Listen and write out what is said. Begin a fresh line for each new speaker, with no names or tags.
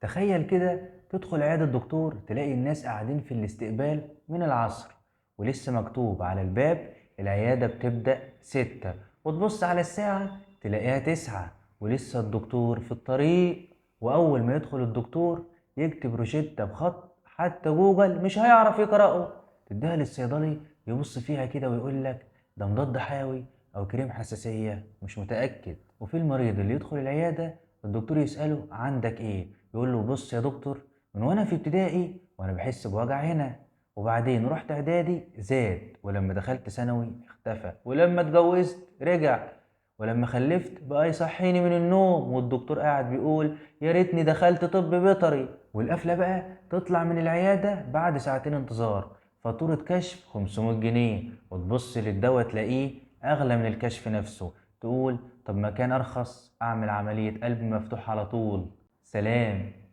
تخيل كده تدخل عيادة الدكتور تلاقي الناس قاعدين في الاستقبال من العصر ولسه مكتوب على الباب العيادة بتبدأ 6، وتبص على الساعة تلاقيها 9 ولسه الدكتور في الطريق. وأول ما يدخل الدكتور يكتب روشتة بخط حتى جوجل مش هيعرف يقرأه، تديها للصيدلي يبص فيها كده ويقول لك ده مضاد حيوي أو كريم حساسية مش متأكد. وفي المريض اللي يدخل العيادة الدكتور يسأله عندك إيه؟ يقول له بص يا دكتور، من وأنا في ابتدائي وأنا بحس بوجع هنا، وبعدين رحت إعدادي زاد، ولما دخلت ثانوي اختفى، ولما اتجوزت رجع، ولما خلفت بقى يصحيني من النوم، والدكتور قاعد بيقول يا ريتني دخلت طب بيطري. والقفلة بقى تطلع من العيادة بعد ساعتين انتظار، فاتورة كشف 500 جنيه، وتبص للدواء تلاقيه أغلى من الكشف نفسه، تقول طب ما كان أرخص أعمل عملية قلب مفتوح على طول. سلام.